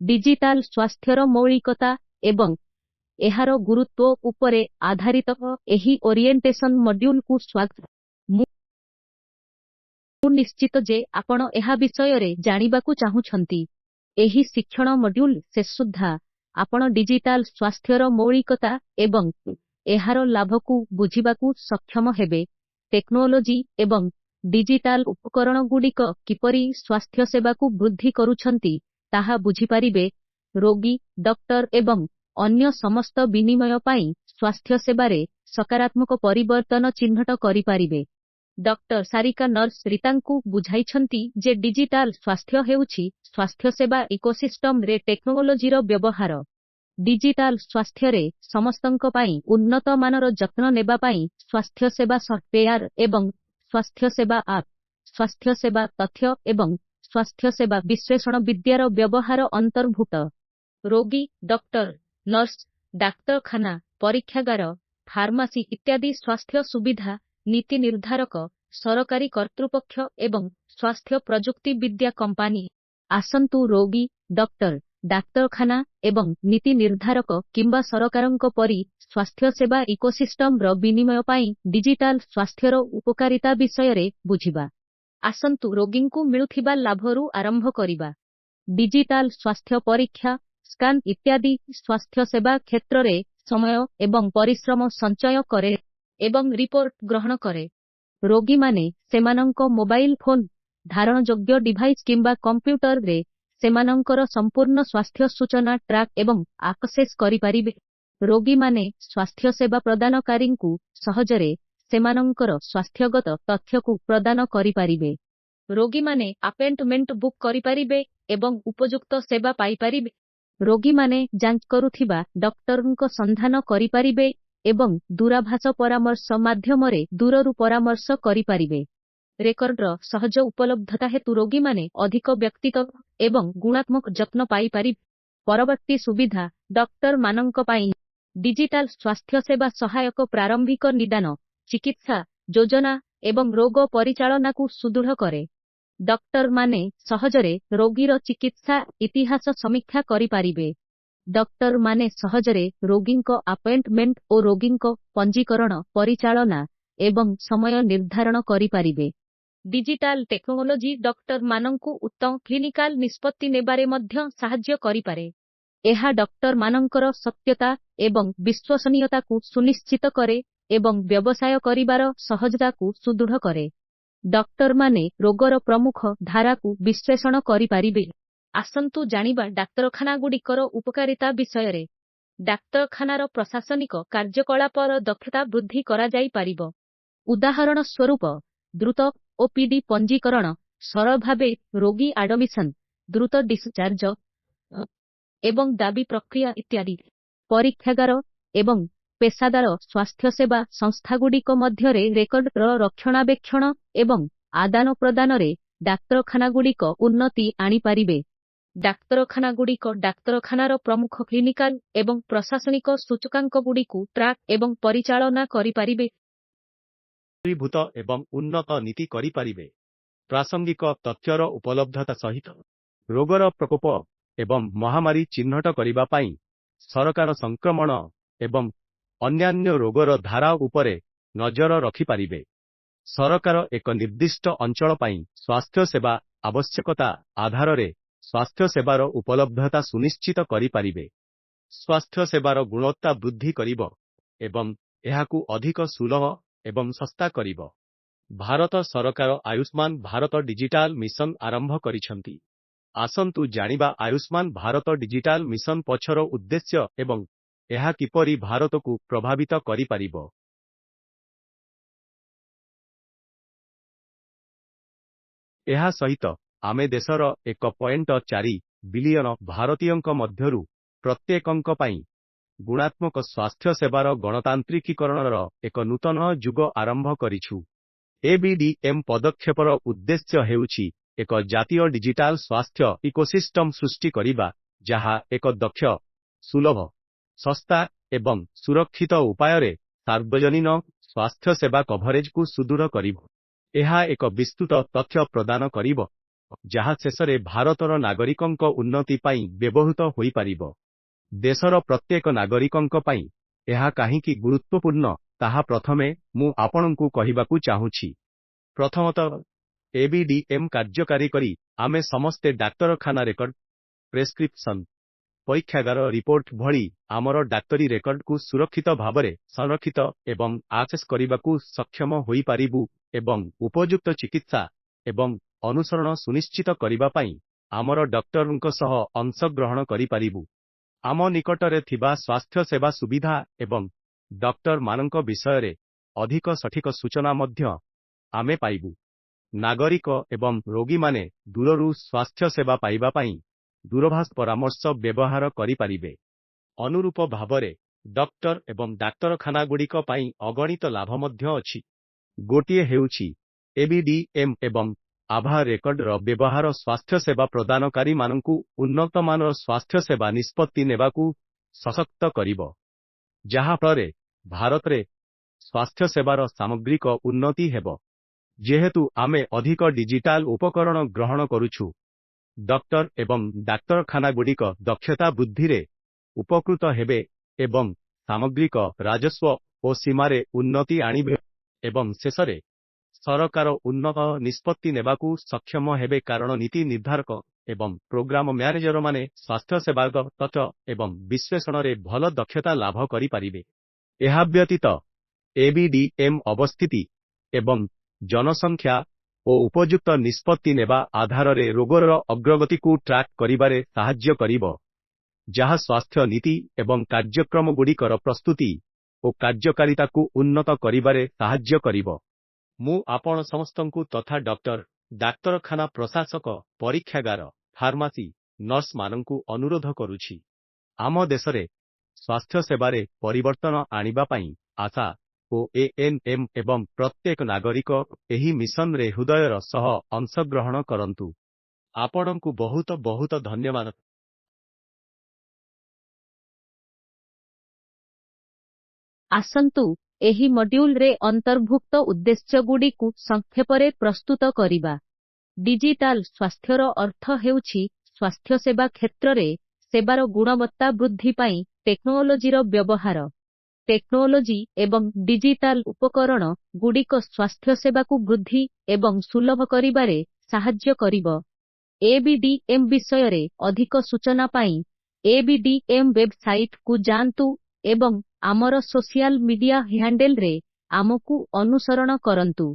Digital ସ୍ୱାସ୍ଥ୍ୟର ମୌଳିକତା ଏବଂ ଏହାର ଗୁରୁତ୍ୱ ଉପରେ ଆଧାରିତ ଏହି ଓରିଏଣ୍ଟେସନ ମଡ୍ୟୁଲକୁ ସ୍ୱାଗତ। ମୁଁ ନିଶ୍ଚିତ ଯେ ଆପଣ ଏହା ବିଷୟରେ ଜାଣିବାକୁ ଚାହୁଁଛନ୍ତି। ଏହି ଶିକ୍ଷଣ ମଡ୍ୟୁଲ ଶେଷ ସୁଦ୍ଧା ଆପଣ ଡିଜିଟାଲ ସ୍ୱାସ୍ଥ୍ୟର ମୌଳିକତା ଏବଂ ଏହାର ଲାଭକୁ ବୁଝିବାକୁ ସକ୍ଷମ ହେବେ। ଟେକ୍ନୋଲୋଜି ଏବଂ ଡିଜିଟାଲ ଉପକରଣଗୁଡ଼ିକ କିପରି ସ୍ୱାସ୍ଥ୍ୟସେବାକୁ ବୃଦ୍ଧି କରୁଛନ୍ତି ତାହା ବୁଝିପାରିବେ। ରୋଗୀ, ଡକ୍ଟର ଏବଂ ଅନ୍ୟ ସମସ୍ତ ବିନିମୟ ପାଇଁ ସ୍ୱାସ୍ଥ୍ୟସେବାରେ ସକାରାତ୍ମକ ପରିବର୍ତ୍ତନ ଚିହ୍ନଟ କରିପାରିବେ। ଡକ୍ଟର ସାରିକା ନର୍ସ ରୀତାଙ୍କୁ ବୁଝାଇଛନ୍ତି ଯେ ଡିଜିଟାଲ ସ୍ୱାସ୍ଥ୍ୟ ହେଉଛି ସ୍ୱାସ୍ଥ୍ୟସେବା ଇକୋସିଷ୍ଟମରେ ଟେକ୍ନୋଲୋଜିର ବ୍ୟବହାର। ଡିଜିଟାଲ ସ୍ୱାସ୍ଥ୍ୟରେ ସମସ୍ତଙ୍କ ପାଇଁ ଉନ୍ନତ ମାନର ଯତ୍ନ ନେବା ପାଇଁ ସ୍ୱାସ୍ଥ୍ୟସେବା ସଫ୍ଟୱେୟାର ଏବଂ ସ୍ୱାସ୍ଥ୍ୟସେବା ଆପ୍, ସ୍ୱାସ୍ଥ୍ୟସେବା ତଥ୍ୟ ଏବଂ ସ୍ୱାସ୍ଥ୍ୟସେବା ବିଶ୍ଳେଷଣ ବିଦ୍ୟାର ବ୍ୟବହାର ଅନ୍ତର୍ଭୁକ୍ତ। ରୋଗୀ, ଡକ୍ଟର, ନର୍ସ, ଡାକ୍ତରଖାନା, ପରୀକ୍ଷାଗାର, ଫାର୍ମାସି ଇତ୍ୟାଦି ସ୍ୱାସ୍ଥ୍ୟ ସୁବିଧା, ନୀତି ନିର୍ଦ୍ଧାରକ, ସରକାରୀ କର୍ତ୍ତୃପକ୍ଷ ଏବଂ ସ୍ୱାସ୍ଥ୍ୟ ପ୍ରଯୁକ୍ତି ବିଦ୍ୟା କମ୍ପାନୀ। ଆସନ୍ତୁ ରୋଗୀ, ଡକ୍ଟର, ଡାକ୍ତରଖାନା ଏବଂ ନୀତି ନିର୍ଦ୍ଧାରକ କିମ୍ବା ସରକାରଙ୍କ ପରି ସ୍ୱାସ୍ଥ୍ୟସେବା ଇକୋସିଷ୍ଟମର ବିନିମୟ ପାଇଁ ଡିଜିଟାଲ ସ୍ୱାସ୍ଥ୍ୟର ଉପକାରିତା ବିଷୟରେ ବୁଝିବା। ଆସନ୍ତୁ ରୋଗୀଙ୍କୁ ମିଳୁଥିବା ଲାଭରୁ ଆରମ୍ଭ କରିବା। ଡିଜିଟାଲ ସ୍ୱାସ୍ଥ୍ୟ ପରୀକ୍ଷା, ସ୍କାନ ଇତ୍ୟାଦି ସ୍ୱାସ୍ଥ୍ୟସେବା କ୍ଷେତ୍ରରେ ସମୟ ଏବଂ ପରିଶ୍ରମ ସଞ୍ଚୟ କରେ ଏବଂ ରିପୋର୍ଟ ଗ୍ରହଣ କରେ। ରୋଗୀମାନେ ସେମାନଙ୍କ ମୋବାଇଲ ଫୋନ, ଧାରଣଯୋଗ୍ୟ ଡିଭାଇସ କିମ୍ବା କମ୍ପ୍ୟୁଟରରେ ସେମାନଙ୍କର ସମ୍ପୂର୍ଣ୍ଣ ସ୍ୱାସ୍ଥ୍ୟ ସୂଚନା ଟ୍ରାକ୍ ଏବଂ ଆକ୍ସେସ୍ କରିପାରିବେ। ରୋଗୀମାନେ ସ୍ୱାସ୍ଥ୍ୟସେବା ପ୍ରଦାନକାରୀଙ୍କୁ ସହଜରେ ସେମାନଙ୍କର ସ୍ୱାସ୍ଥ୍ୟଗତ ତଥ୍ୟକୁ ପ୍ରଦାନ କରିପାରିବେ। ରୋଗୀମାନେ ଆପଏଣ୍ଟମେଣ୍ଟ ବୁକ୍ କରିପାରିବେ ଏବଂ ଉପଯୁକ୍ତ ସେବା ପାଇପାରିବେ। ରୋଗୀମାନେ ଯାଞ୍ଚ କରୁଥିବା ଡକ୍ଟରଙ୍କ ସନ୍ଧାନ କରିପାରିବେ ଏବଂ ଦୂରାଭାଷ ପରାମର୍ଶ ମାଧ୍ୟମରେ ଦୂରରୁ ପରାମର୍ଶ କରିପାରିବେ। ରେକର୍ଡର ସହଜ ଉପଲବ୍ଧତା ହେତୁ ରୋଗୀମାନେ ଅଧିକ ବ୍ୟକ୍ତିଗତ ଏବଂ ଗୁଣାତ୍ମକ ଯତ୍ନ ପାଇପାରିବେ। ପରବର୍ତ୍ତୀ ସୁବିଧା ଡକ୍ଟରମାନଙ୍କ ପାଇଁ। ଡିଜିଟାଲ ସ୍ୱାସ୍ଥ୍ୟସେବା ସହାୟକ ପ୍ରାରମ୍ଭିକ ନିଦାନ, ଚିକିତ୍ସା, ଯୋଜନା ଏବଂ ରୋଗ ପରିଚାଳନାକୁ ସୁଦୃଢ଼ କରେ। ଡକ୍ଟରମାନେ ସହଜରେ ରୋଗୀର ଚିକିତ୍ସା ଇତିହାସ ସମୀକ୍ଷା କରିପାରିବେ। ଡକ୍ଟରମାନେ ସହଜରେ ରୋଗୀଙ୍କ ଆପଏଣ୍ଟମେଣ୍ଟ ଓ ରୋଗୀଙ୍କ ପଞ୍ଜୀକରଣ ପରିଚାଳନା ଏବଂ ସମୟ ନିର୍ଦ୍ଧାରଣ କରିପାରିବେ। ଡିଜିଟାଲ ଟେକ୍ନୋଲୋଜି ଡକ୍ଟରମାନଙ୍କୁ ଉତ୍ତମ କ୍ଲିନିକାଲ ନିଷ୍ପତ୍ତି ନେବାରେ ମଧ୍ୟ ସାହାଯ୍ୟ କରିପାରେ। ଏହା ଡକ୍ଟରମାନଙ୍କର ସତ୍ୟତା ଏବଂ ବିଶ୍ୱସନୀୟତାକୁ ସୁନିଶ୍ଚିତ କରେ ଏବଂ ବ୍ୟବସାୟ କରିବାର ସହଜତାକୁ ସୁଦୃଢ଼ କରେ। ଡକ୍ଟରମାନେ ରୋଗର ପ୍ରମୁଖ ଧାରାକୁ ବିଶ୍ଳେଷଣ କରିପାରିବେ। ଆସନ୍ତୁ ଜାଣିବା ଡାକ୍ତରଖାନାଗୁଡ଼ିକର ଉପକାରିତା ବିଷୟରେ। ଡାକ୍ତରଖାନାର ପ୍ରଶାସନିକ କାର୍ଯ୍ୟକଳାପର ଦକ୍ଷତା ବୃଦ୍ଧି କରାଯାଇପାରିବ। ଉଦାହରଣ ସ୍ୱରୂପ, ଦ୍ରୁତ ଓପିଡି ପଞ୍ଜୀକରଣ, ସରଳ ଭାବେ ରୋଗୀ ଆଡମିସନ, ଦ୍ରୁତ ଡିସଚାର୍ଜ ଏବଂ ଦାବି ପ୍ରକ୍ରିୟା ଇତ୍ୟାଦି। ପରୀକ୍ଷାଗାର ଏବଂ ପେସାଦାର ସ୍ୱାସ୍ଥ୍ୟସେବା ସଂସ୍ଥାଗୁଡ଼ିକ ମଧ୍ୟରେ ରେକର୍ଡର ରକ୍ଷଣାବେକ୍ଷଣ ଏବଂ ଆଦାନ ପ୍ରଦାନରେ ଡାକ୍ତରଖାନାଗୁଡ଼ିକ ଉନ୍ନତି ଆଣିପାରିବେ। ଡାକ୍ତରଖାନାଗୁଡ଼ିକ ଡାକ୍ତରଖାନାର ପ୍ରମୁଖ କ୍ଲିନିକାଲ ଏବଂ ପ୍ରଶାସନିକ ସୂଚକାଙ୍କଗୁଡ଼ିକୁ ଟ୍ରାକ୍ ଏବଂ ପରିଚାଳନା କରିପାରିବେ। କେନ୍ଦ୍ରୀଭୂତ ଏବଂ ଉନ୍ନତ ନୀତି କରିପାରିବେ। ପ୍ରାସଙ୍ଗିକ ତଥ୍ୟର ଉପଲବ୍ଧତା ସହିତ ରୋଗର ପ୍ରକୋପ ଏବଂ ମହାମାରୀ ଚିହ୍ନଟ କରିବା ପାଇଁ ସରକାର ସଂକ୍ରମଣ ଏବଂ ଅନ୍ୟାନ୍ୟ ରୋଗର ଧାରା ଉପରେ ନଜର ରଖିପାରିବେ। ସରକାର ଏକ ନିର୍ଦ୍ଦିଷ୍ଟ ଅଞ୍ଚଳ ପାଇଁ ସ୍ୱାସ୍ଥ୍ୟସେବା ଆବଶ୍ୟକତା ଆଧାରରେ ସ୍ୱାସ୍ଥ୍ୟସେବାର ଉପଲବ୍ଧତା ସୁନିଶ୍ଚିତ କରିପାରିବେ। ସ୍ୱାସ୍ଥ୍ୟସେବାର ଗୁଣବତ୍ତା ବୃଦ୍ଧି କରିବ ଏବଂ ଏହାକୁ ଅଧିକ ସୁଲଭ ଏବଂ ଶସ୍ତା କରିବ। ଭାରତ ସରକାର ଆୟୁଷ୍ମାନ ଭାରତ ଡିଜିଟାଲ ମିଶନ ଆରମ୍ଭ କରିଛନ୍ତି। ଆସନ୍ତୁ ଜାଣିବା ଆୟୁଷ୍ମାନ ଭାରତ ଡିଜିଟାଲ ମିଶନ ପଛର ଉଦ୍ଦେଶ୍ୟ ଏବଂ ଏହା କିପରି ଭାରତକୁ ପ୍ରଭାବିତ କରିପାରିବ। ଏହା ସହିତ ଆମେ ଦେଶର 1.4 ବିଲିୟନ ଭାରତୀୟଙ୍କ ମଧ୍ୟରୁ ପ୍ରତ୍ୟେକଙ୍କ ପାଇଁ ଗୁଣାତ୍ମକ ସ୍ୱାସ୍ଥ୍ୟସେବାର ଗଣତାନ୍ତ୍ରିକୀକରଣର ଏକ ନୂତନ ଯୁଗ ଆରମ୍ଭ କରିଛୁ। ଏବିଡିଏମ୍ ପଦକ୍ଷେପର ଉଦ୍ଦେଶ୍ୟ ହେଉଛି ଏକ ଜାତୀୟ ଡିଜିଟାଲ ସ୍ୱାସ୍ଥ୍ୟ ଇକୋସିଷ୍ଟମ ସୃଷ୍ଟି କରିବା ଯାହା ଏକ ଦକ୍ଷ, ସୁଲଭ, ଶସ୍ତା ଏବଂ ସୁରକ୍ଷିତ ଉପାୟରେ ସାର୍ବଜନୀନ ସ୍ୱାସ୍ଥ୍ୟସେବା କଭରେଜକୁ ସୁଦୃଢ଼ କରିବ। ଏହା ଏକ ବିସ୍ତୃତ ତଥ୍ୟ ପ୍ରଦାନ କରିବ, ଯାହା ଶେଷରେ ଭାରତର ନାଗରିକଙ୍କ ଉନ୍ନତି ପାଇଁ ବ୍ୟବହୃତ ହୋଇପାରିବ। ଦେଶର ପ୍ରତ୍ୟେକ ନାଗରିକଙ୍କ ପାଇଁ ଏହା କାହିଁକି ଗୁରୁତ୍ୱପୂର୍ଣ୍ଣ ତାହା ପ୍ରଥମେ ମୁଁ ଆପଣଙ୍କୁ କହିବାକୁ ଚାହୁଁଛି। ପ୍ରଥମତଃ, ଏବିଡିଏମ୍ କାର୍ଯ୍ୟକାରୀ କରି ଆମେ ସମସ୍ତେ ଡାକ୍ତରଖାନା ରେକର୍ଡ, ପ୍ରେସକ୍ରିପସନ୍, ପରୀକ୍ଷାଗାର ରିପୋର୍ଟ ଭଳି ଆମର ଡାକ୍ତରୀ ରେକର୍ଡକୁ ସୁରକ୍ଷିତ ଭାବରେ ସଂରକ୍ଷିତ ଏବଂ ଆକ୍ସେସ୍ କରିବାକୁ ସକ୍ଷମ ହୋଇପାରିବୁ ଏବଂ ଉପଯୁକ୍ତ ଚିକିତ୍ସା ଏବଂ ଅନୁସରଣ ସୁନିଶ୍ଚିତ କରିବା ପାଇଁ ଆମର ଡକ୍ଟରଙ୍କ ସହ ଅଂଶଗ୍ରହଣ କରିପାରିବୁ। ଆମ ନିକଟରେ ଥିବା ସ୍ୱାସ୍ଥ୍ୟସେବା ସୁବିଧା ଏବଂ ଡକ୍ଟରମାନଙ୍କ ବିଷୟରେ ଅଧିକ ସଠିକ ସୂଚନା ମଧ୍ୟ ଆମେ ପାଇବୁ। ନାଗରିକ ଏବଂ ରୋଗୀମାନେ ଦୂରରୁ ସ୍ୱାସ୍ଥ୍ୟସେବା ପାଇବା ପାଇଁ ଦୂରଭାଷ ପରାମର୍ଶ ବ୍ୟବହାର କରିପାରିବେ। ଅନୁରୂପ ଭାବରେ, ଡକ୍ଟର ଏବଂ ଡାକ୍ତରଖାନାଗୁଡ଼ିକ ପାଇଁ ଅଗଣିତ ଲାଭ ମଧ୍ୟ ଅଛି। ଗୋଟିଏ ହେଉଛି, ଏବିଡିଏମ୍ ଏବଂ ଆଭା ରେକର୍ଡର ବ୍ୟବହାର ସ୍ୱାସ୍ଥ୍ୟସେବା ପ୍ରଦାନକାରୀମାନଙ୍କୁ ଉନ୍ନତମାନର ସ୍ୱାସ୍ଥ୍ୟସେବା ନିଷ୍ପତ୍ତି ନେବାକୁ ସଶକ୍ତ କରିବ, ଯାହାଫଳରେ ଭାରତରେ ସ୍ୱାସ୍ଥ୍ୟସେବାର ସାମଗ୍ରିକ ଉନ୍ନତି ହେବ। ଯେହେତୁ ଆମେ ଅଧିକ ଡିଜିଟାଲ ଉପକରଣ ଗ୍ରହଣ କରୁଛୁ, ଡକ୍ଟର ଏବଂ ଡାକ୍ତରଖାନାଗୁଡ଼ିକ ଦକ୍ଷତା ବୃଦ୍ଧିରେ ଉପକୃତ ହେବେ ଏବଂ ସାମଗ୍ରିକ ରାଜସ୍ୱ ଓ ସୀମାରେ ଉନ୍ନତି ଆଣିବେ ଏବଂ ଶେଷରେ ସରକାର ଉନ୍ନତ ନିଷ୍ପତ୍ତି ନେବାକୁ ସକ୍ଷମ ହେବେ, କାରଣ ନୀତି ନିର୍ଦ୍ଧାରକ ଏବଂ ପ୍ରୋଗ୍ରାମ ମ୍ୟାନେଜରମାନେ ସ୍ୱାସ୍ଥ୍ୟସେବା ତଥ୍ୟ ଏବଂ ବିଶ୍ଳେଷଣରେ ଭଲ ଦକ୍ଷତା ଲାଭ କରିପାରିବେ। ଏହା ବ୍ୟତୀତ ଏବିଡିଏମ୍ ଅବସ୍ଥିତି ଏବଂ ଜନସଂଖ୍ୟା ଓ ଉପଯୁକ୍ତ ନିଷ୍ପତ୍ତି ନେବା ଆଧାରରେ ରୋଗର ଅଗ୍ରଗତିକୁ ଟ୍ରାକ୍ କରିବାରେ ସାହାଯ୍ୟ କରିବ, ଯାହା ସ୍ୱାସ୍ଥ୍ୟ ନୀତି ଏବଂ କାର୍ଯ୍ୟକ୍ରମଗୁଡ଼ିକର ପ୍ରସ୍ତୁତି ଓ କାର୍ଯ୍ୟକାରିତାକୁ ଉନ୍ନତ କରିବାରେ ସାହାଯ୍ୟ କରିବ। ମୁଁ ଆପଣ ସମସ୍ତଙ୍କୁ ତଥା ଡକ୍ଟର, ଡାକ୍ତରଖାନା ପ୍ରଶାସକ, ପରୀକ୍ଷାଗାର, ଫାର୍ମାସି, ନର୍ସମାନଙ୍କୁ ଅନୁରୋଧ କରୁଛି, ଆମ ଦେଶରେ ସ୍ୱାସ୍ଥ୍ୟସେବାରେ ପରିବର୍ତ୍ତନ ଆଣିବା ପାଇଁ ଆଶା ଓ ଏଏନ୍ଏମ୍ ଏବଂ ପ୍ରତ୍ୟେକ ନାଗରିକ ଏହି ମିଶନରେ ହୃଦୟର ସହ ଅଂଶଗ୍ରହଣ କରନ୍ତୁ। ଆପଣଙ୍କୁ ବହୁତ ବହୁତ ଧନ୍ୟବାଦ। ଆସନ୍ତୁ ଏହି ମଡ୍ୟୁଲରେ ଅନ୍ତର୍ଭୁକ୍ତ ଉଦ୍ଦେଶ୍ୟଗୁଡ଼ିକୁ ସଂକ୍ଷେପରେ ପ୍ରସ୍ତୁତ କରିବା। ଡିଜିଟାଲ ସ୍ୱାସ୍ଥ୍ୟର ଅର୍ଥ ହେଉଛି ସ୍ୱାସ୍ଥ୍ୟସେବା କ୍ଷେତ୍ରରେ ସେବାର ଗୁଣବତ୍ତା ବୃଦ୍ଧି ପାଇଁ ଟେକ୍ନୋଲୋଜିର ବ୍ୟବହାର। ଟେକ୍ନୋଲୋଜି ଏବଂ ଡିଜିଟାଲ ଉପକରଣ ଗୁଡ଼ିକ ସ୍ୱାସ୍ଥ୍ୟସେବାକୁ ବୃଦ୍ଧି ଏବଂ ସୁଲଭ କରିବାରେ ସାହାଯ୍ୟ କରିବ। ଏବିଡିଏମ୍ ବିଷୟରେ ଅଧିକ ସୂଚନା ପାଇଁ ଏବିଡିଏମ୍ ୱେବସାଇଟକୁ ଯାଆନ୍ତୁ ଏବଂ ଆମର ସୋସିଆଲ ମିଡିଆ ହ୍ୟାଣ୍ଡେଲରେ ଆମକୁ ଅନୁସରଣ କରନ୍ତୁ।